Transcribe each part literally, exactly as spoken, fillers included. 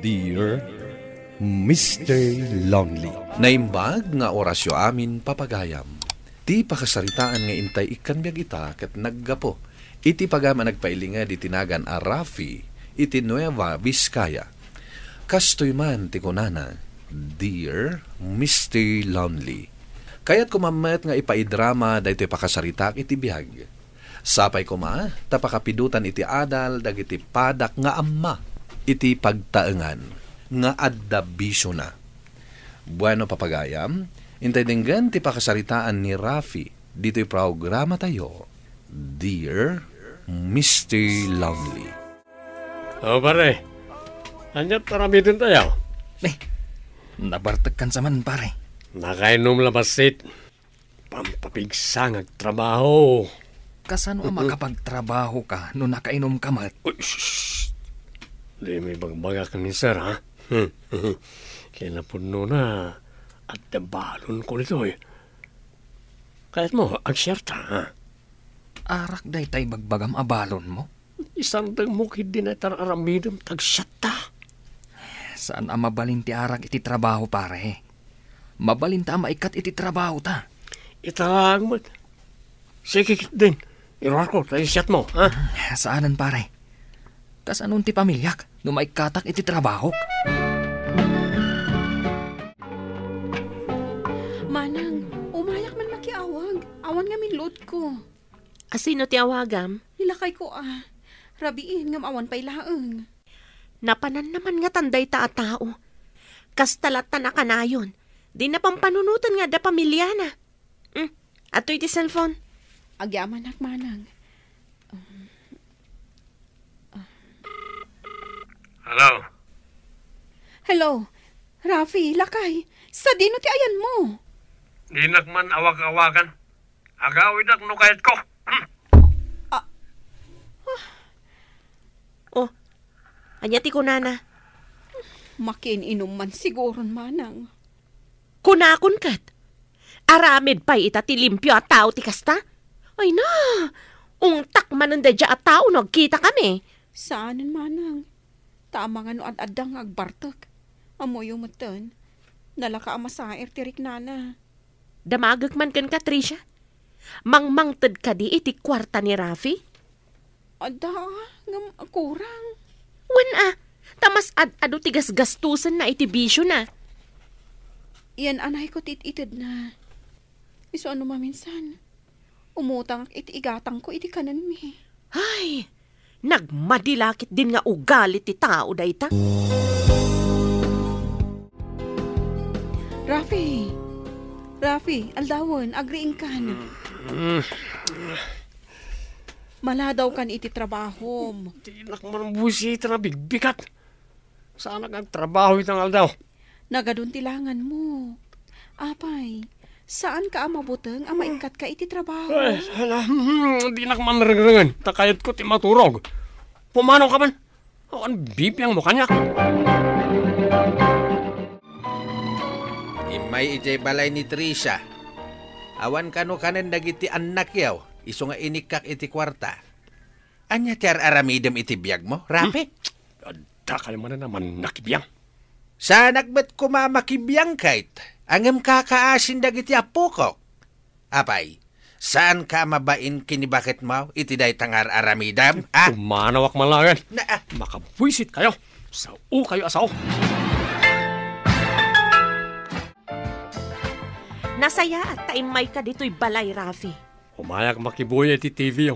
Dear Mister Lonely. Naimbag nga orasyo amin, papagayam. Ti pakasaritaan nga intay ikkan biag ita ket naggapu iti pagayam a nagpailinged iti nagan a Rafi iti Nueva Vizcaya. Kastoy man ti kunana, "Dear Mister Lonely, kayatko man met nga ipaidrama daytoy pakasaritaak iti biag. Sapay koma ta pakapidotan iti adal dagiti padak nga amma iti pagtaengan nga adda bisiona." Bueno, papagayam, intay denggen ti pakasaritaan ni Rafi ditoy programatayo, Dear Mister Lonely. O, pare. Ania ti aramidentayo? Eh, nabartekkan sa man, pare. Nakainom la bassit. Pampapigsa nga agtrabaho. Kasano a makapagtrabaho ka no nakainom ka met? Uy, shh, shh. Dimo ibagbagak ni sir, ha? Kinapudnona, adda balonko ditoy. Kayatmo, agsiarta, ha? Arak dayta ibagbagam a balonmo? Isardengmo ketdi dayta ar-aramidem ta agsiatta. Saan a mabalin ti arak iti trabaho, pare. Mabalinta a maikkat iti trabahota. Ita laeng met. Sige ketdin. Iruarko ta agsiatmo, ha? Saanen, pare. Kasanon ti pamiliak no maikkatak iti trabahok? Manang, umayak man makiawag. Awan ngamin loadko. Asino ti awagam? Ni lakayko a. Rabiin ngem awan pay laeng. Napananna man ngatan dayta a tao. Kasta latta a kanayon. Dina pampanunoten nga adda pamiliana. Hmm, adtoy ti cellphone. Agyamanak, manang. Um, ah. Hello? Hello? Rafi, lakay, sadino ti ayanmo? Dinak man awag-awagan. Agawidak no kayatko. Ah. Oh, ania ti kunana? Makiin-inom man siguron, manang. Kunakon ket, aramid pay ita ti limpio a tao ti kasta? Ay na, ungtak manen daydiay a tao no agkitakami. Saanen, manang. Ta amangan no ad-adda nga agbartek. Ammoyo metten, nalaka a masaer ti riknana. Damagek man kenka, Tricia. Mangmangted kadi iti kuarta ni Rafi? Adda, ngem kurang. Wen a, ta mas ad-adu ti gasgastosenna iti bisiona. Yan anayko ti it-itedna. Isu a no maminsan, umutangak iti igatangko iti kanenmi. Ay, nagmadi la ketdin nga ugali ti tao dayta. Rafi! Rafi, aldawen, agriingkan. Maladawkan iti trabahom. Dinak man buisiten a bigbigat. Saanak nga agtrabaho ita nga aldaw. Nagadun ti langanmo. Apay, saanka a mabuteng a maikkatka iti trabaho? Ay, hala, hmm, dinak man rengrengen, ta kayatko ti maturog. Pumanaw ka man. Awan bibiangmo kaniak. Immay idiay balay ni Tricia. Awan kano kanen dagiti annakyo, isu nga inikkak iti kuarta. Ania ti ar-aramidem iti biagmo, Rafi? Hmm? Addakayo manen a mannakibiang. Saanak met koma a makibiang, kayt, ngem kakaasin dagiti appokok. Apay, saanka a mabain ken ni baketmo iti dayta nga ar-aramidem, ha? Pumanawak man laeng. Na, ah. Makabuisit kayo. Sao kayo a sao. Nasayaat ta immayka ditoy balay, Rafi. Umayak makibuya iti T V-yo.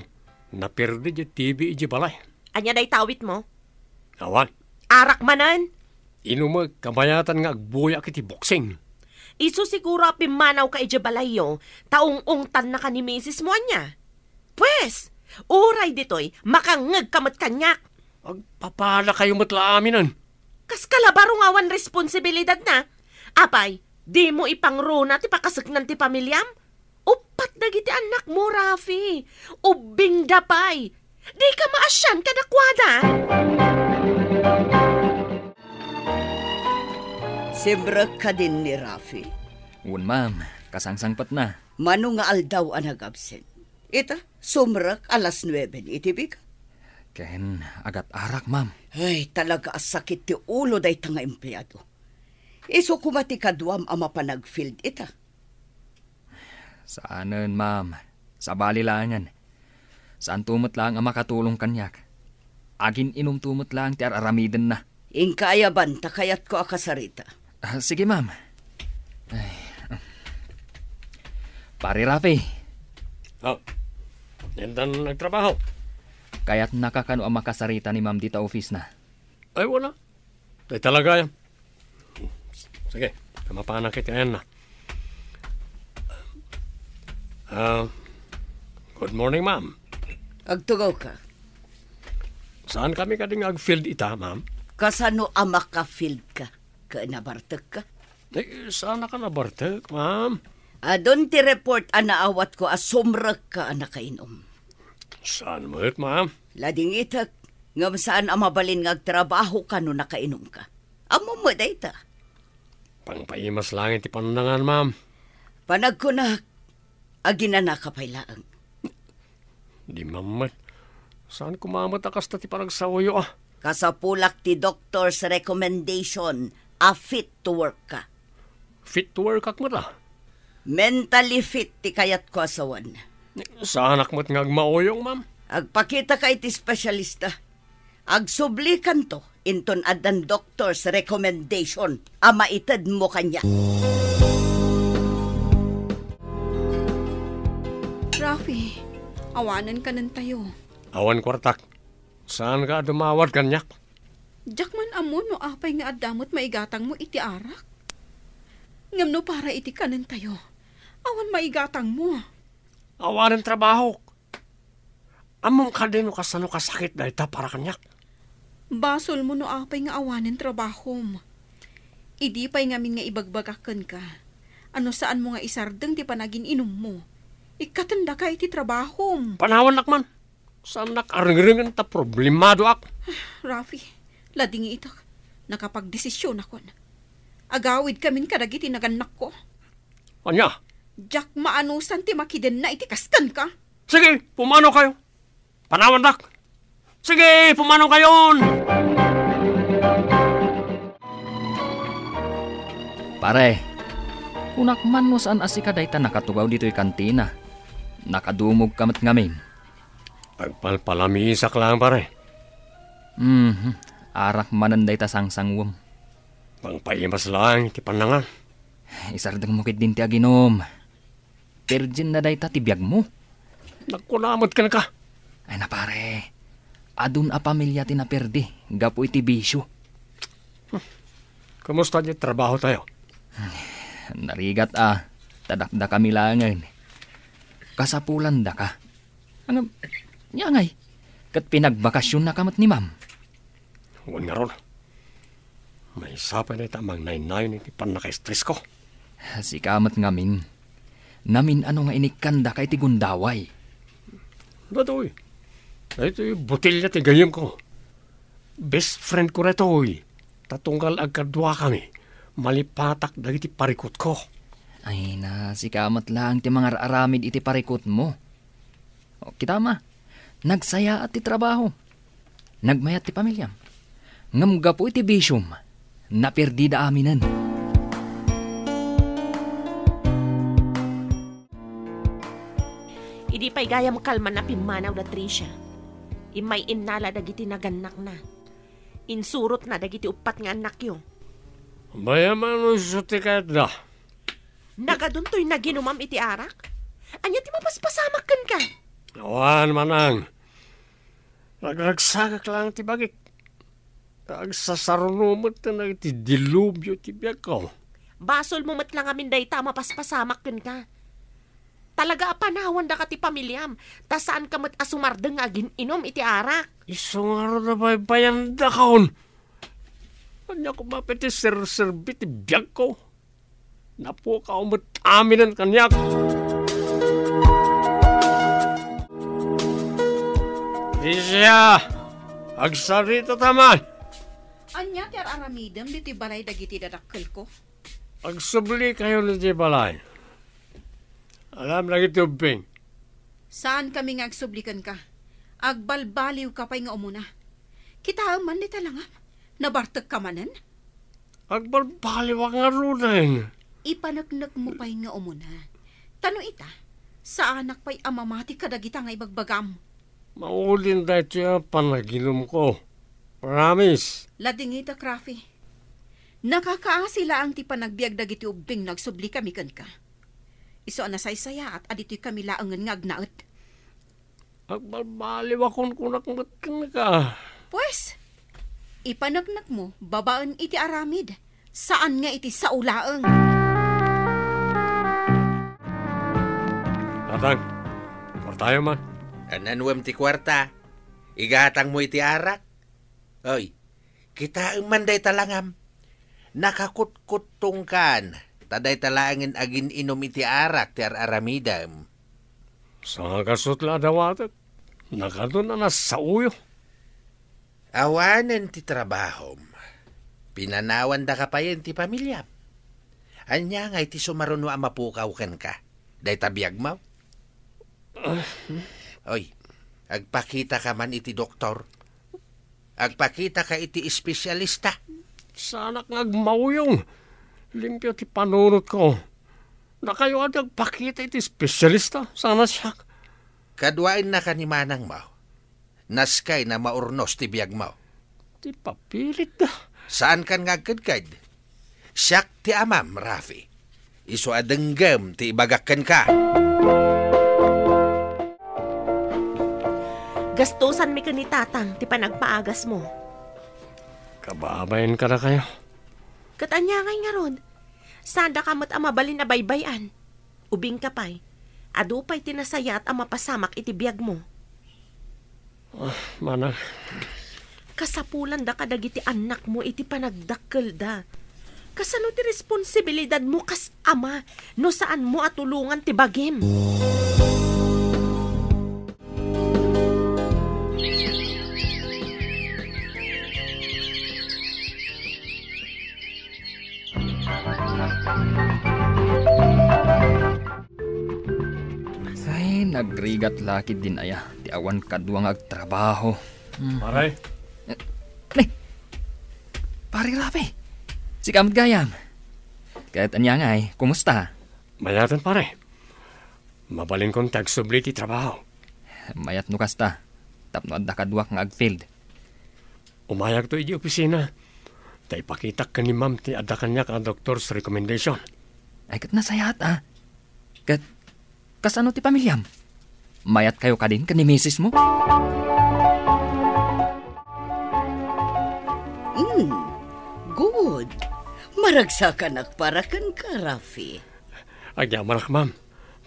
Naperdi diay T V idiay balay. Ania dayta awitmo? Awan. Arak manen? Inumek, kabayatan nga agbuyak iti boksing. Isu siguro a pimmanawka idiay balayyo, ta ung-ungtannaka ni misismo, ania? Pues, uray ditoy, makangngegka met kaniak. Agpapadakayo met la aminen. Kas ka la baro nga awan responsibilidadna. Apay, dimo ipangruna ti pakaseknan ti pamiliam? Uppat dagiti annakmo, Rafi. Ubbingda pay. Dika maasian kadakuada. Simrek kadin ni Rafi? Wen, ma'am. Kasangsangpetna. Mano nga aldaw a nagabsent? Ita, sumrek alas nueben iti bigat. Ken agat-arak, ma'am. Ay, talaga a sakit ti ulo dayta nga empleado. Isu koma ti kaduam a mapan ag-field ita. Saanen, ma'am. Sabali laengen. Saanto met laeng a makatulong kaniak. Agin-inumto met laeng ti ar-aramidenna. Inka ayaban ta kayatko a kasarita. Ah, sige, ma'am. Ay, ah. Pare Rafi. Oh, dinan nagtrabaho? Kayatnaka kano a makasarita ni ma'am dita office na? Ay, wala. Dayta la gayam. Sige, ta mapanak iti ayanna. Ah, good morning, ma'am. Agtugawka. Saankami kadi nga ag-field ita, ma'am? Kasano a maka-field ka? Ket nabartekka? Eh, saan a ka nabartek, ma'am. Adun ti report a naawatko a sumrekka a nakain-om. Saan met, ma'am? Ladingitek, ngem saan a mabalin nga agtrabahoka no nakainumka. Ammom met dayta. Pangpaimas laeng ti pannangan, ma'am. Panagkunak, aginanaka pay laeng. Di, ma'am, met. Saan koma met a kasta ti panagsaoyo, ah? Kasapulak ti doctor's recommendation a fit to work ka. Fit to work ak met, ah? Mentally fit ti kayatko a sawen. Saanak met nga agmauyong, ma'am. Agpakitaka iti espesyalista. Agsublikanto inton addan doctor's recommendation a maitedmo kaniak. Rafi, awanen kanentayo. Awan kuartak. Saanka a dumawat kaniak? Diak man ammo no apay nga adda met maigatangmo iti arak. Ngem no para iti kanentayo, awan maigatangmo. Awanen trabahok. Ammom kadi no kasano kasakit dayta para kaniak? Basolmo no apay nga awanen trabahom. Idi pay ngamin nga ibagbagak kenka a no saanmo nga isardeng ti panagin-inummo, ikkatendaka iti trabahom. Panawannak man. Saannak a rengrengen ta problemadoak. Rafi, ladingitek. Nakapagdesisionakon. Agawidkamin kadagiti nagannakko. Ania? Diak maanusan ti makidenna iti kas kenka. Sige, pumanokayo. Panawandak. Sige, pumanokayon. Pare, kunak man no saan a sika dayta nakatugaw ditoy kantina. Nakadumogka met ngamin. Agpalpalamisak laeng, pare. Mhm. Arak manen dayta sangsanguem. Pangpaimas laeng ti pannangan. Isardengmo ketdin ti aginom. Virgin na dayta ti biagmo. Nagkuna met kenka. Ay na, pare. Adun a pamilia ti naperdi gapu iti bisio. Kumusta ti trabaho tayo? Narigat a, ta dakdakami laengen. Kasapulandaka. Ngem, ania ngay, ket pinagbakasionnaka met ni ma'am? Wen ngarud. Maysa pay dayta a mangnaynayon iti pannakaestresko. Sika met ngamin. Namin-ano nga inikkandaka iti gundaway. Datoy. Daytoy botelya ti gayyemko. Best friend ko daytoy. Ta tunggal agkaduakami, malipatak dagiti parikutko. Ay na, sika met laeng ti mangar-aramid iti parikutmo. O, kita ma, nagsayaat ti trabaho. Nagmayat ti pamiliam. Ngem gapu iti bisiom, naperdida aminen. Idi pay gayam kalman a pimmanaw da Tricia, immay innala dagiti nagannakna. Insurotna dagiti uppat nga annakyo. Bayaman isu ti kayatda. Nagadun toy naginumam iti arak? Ania ti mapaspasamak kenka? Awan, manang. Ragragsagak laeng ti bagik. Agsasaruno met dagiti dilubyo ti biagko. Basolmo met la ngamin dayta a mapaspasamak kenka. Talaga a panawandaka ti pamiliam, ta saanka met a sumardeng nga agin-inom iti arak. Isu ngarud a baybayandakon. Ania koma pay ti serserbi ti biagko? Napukaw met aminen kaniak. Tricia, agsaritata man. Ania ti ar-aramidem ditoy balay dagiti dadakkelko? Agsublikayon iti balay. Alam dagiti ubbing. Saankami nga agsubli kenka. Agbalbaliwka pay nga umuna. Kitaem man dayta langam. Nabartekka manen? Agbalbaliwak ngaruden. Ipaneknekmo pay nga umuna. Ta no ita, saanak pay a mamati kadagita nga ibagbagam. Maudin daytoy a panaginumko. Promise. Ladingitek, Rafi. Nakakaasi laeng ti panagbiag dagiti ubbing no agsublikami kenka. Isu a nasaysayaat a ditoykami laengen nga agnaed. Agbalbaliwakon kunak met kenka. Pues, ipaneknekmo babaen iti aramid, saan nga iti sao laeng. Tatang, kuartayo man. Ananuem ti kuarta? Igatangmo iti arak? Oy, kitaem man dayta langam. Nakakutkuttongkan, ta dayta laengen agin-inum iti arak ti ar-aramidem. Sangakasut la a dawatek. Nakadun a nasaoyo. Awanen ti trabahom. Pinanawandaka payen ti pamiliam. Ania ngay ti sumaruno a mapukaw kenka? Dayta biagmo? Oy, agpakitaka man iti doktor. Agpakitaka iti espesyalista. Saanak nga agmauyong. Limpio ti panunotko. Dakayo a ti agpakita iti espesyalista, saan a siak. Kaduaennaka ni manangmo. Naskay na maurnos ti biagmo. Ti papilitda. Saankan nga agkedked? Siak ti amam, Rafi. Isu a denggem ti ibagak kenka. Gastusanmi ken ni Tatang ti panagpaagasmo. Kababain kadakayo. Ket ania ngay ngarud? Saandaka met a mabalin a baybay-an. Ubingka pay, adu pay ti nasayaat a mapasamak iti biagmo. Ah, manang. Kasapulandaka dagiti annakmo iti panagdakkelda. Kasano ti responsibilidadmo kas ama no saanmo a tulongan ti bagim? Say, nagrigat la ketdin aya ti awan kadua nga agtrabaho. Hmm. Pare. Eh, ne. Pare Rafi. Sika met gayam. Ket ania ngay, kumusta? Mayaten, pare. Mabalinkon ti agsubli ti trabaho. Mayat no kasta, tapno adda kaduak nga agfield. Umayakto idiay opisina, ta ipakitak ken ni Ma'am ti adda kaniak a doctor's recommendation. Ay, ket nasayaat, a. Ket, kasano ti pamiliam? Mayatkayo kadin ken ni misismo? Mm, good. Maragsakanak para kenka, Rafi. Agyamanak, Ma'am.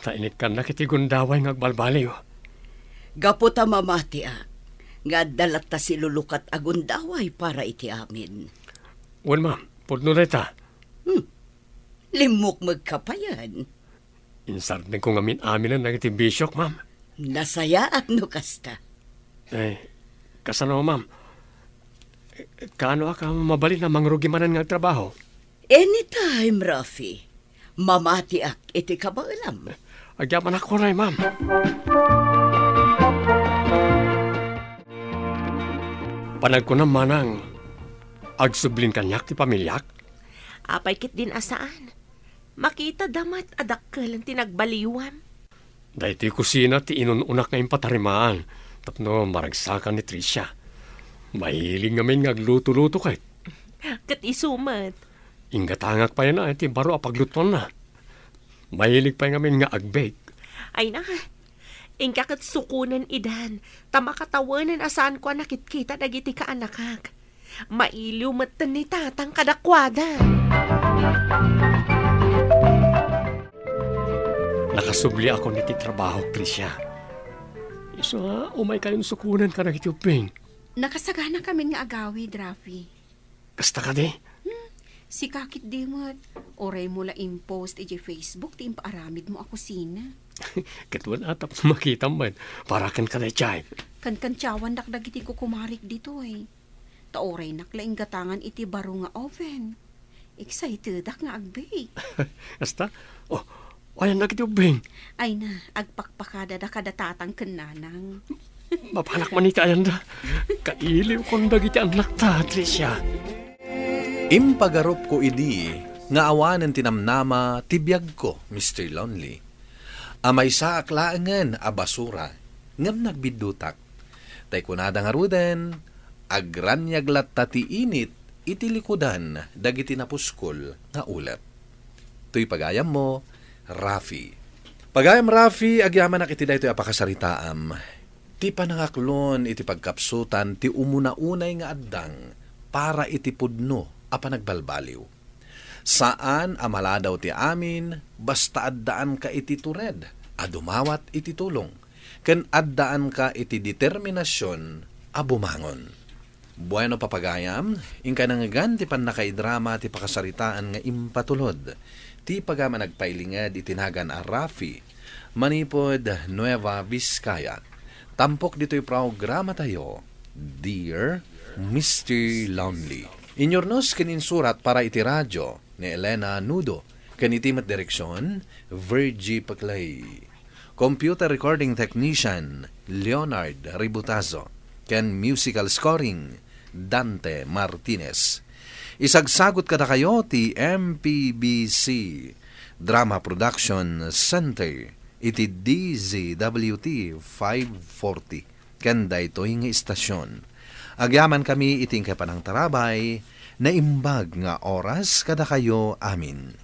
Ta inikkannak iti gundaway nga agbalbaliw. Gapu ta mamatiak nga adda latta silulukat a gundaway para iti amin. Wen, ma'am, pudno dayta. Hmm. Limmukmegka payen. Insardengko ngamin-aminen dagiti bisiok, ma'am. Nasayaat no kasta. Eh, kasano, ma'am? Kaano a mabalin a mangrugi manen nga agtrabaho? Anytime, Rafi. Mamatiak iti kabaelam. Agyamanak unay, ma'am. Panagkunam manang, agsublin kaniak ti pamiliak? Apay ketdin a saan? Makitada met a dakkel ti nagbaliwam. Daytoy kusina ti inun-unak nga impatarimaan tapno maragsakan ni Tricia. Mahilig ngamin nga agluto-luto ket. Ket isu met. Inggatangak pay na iti baro a paglutoanna. Mahilig pay ngamin nga ag-bake. Ay na, inka ket sukonen idan, ta makatawenen a saanko a nakitkita dagiti kaanakak. Mailiw metten ni Tatang kadakuada. Nakasubliakon iti trabahok, Tricia. Isu a umaykayon sukonen kadagiti ubbing. Nakasaganakamin nga agawid, Rafi. Kasta kadi? Hmm, sika ketdi met. Uraymo la impost iti Facebook ti impaaramidmo a kusina. Ket wen a, tapno makitam met, para kenka daydiay. Kankantiawandak dagiti kukumarik ditoy. Ta uraynak la inggatangan iti baro nga oven. Excitedak nga ag-bake. Kasta? Oh, ayannak iti ubbing. Ay na, agpakpakadada kada Tatang ken Nanang. Mapanak man iti ayanda. Kailiwkon dagiti annakta, Tricia. Impagarupko idi nga awanen ti namnama ti biagko, Mister Lonely. Amaysaak laengen a basura, ngem nagbiddutak. Tay kunada ngaruden, agraniag latta ti init iti likudan dagiti napuskol nga ulep. Toy pagayammo, Rafi. Pagayam Rafi, agyamanak iti daytoy a pakasaritaam. Ti panangaklon iti pagkapsutan ti umuna-unay nga addang para iti pudno a panagbalbaliw. Saan a maladaw ti amin, basta addaanka iti tured a dumawat iti tulong, ken addaanka iti determinasion a bumangon. Bueno, papagayam, inka nangngegan ti pannakaidrama ti pakasaritaan nga impatulod ti pagayam a nagpailinged iti nagan a Rafi manipud Nueva Vizcaya. Tampok ditoy programatayo, Dear Mister Lonely. Inyurnos ken insurat para iti radio ni Elena Nudo, ken iti met direksion, Virgie Paclay. Computer recording technician, Leonard Ributazo, ken musical scoring, Dante Martinez. Isagsagut kadakayo ti M P B C Drama Production Center iti D Z W T five forty ken daytoy nga istasyon. Agyamankami iti inka panangtarabay, naimbag nga oras kadakayo amin.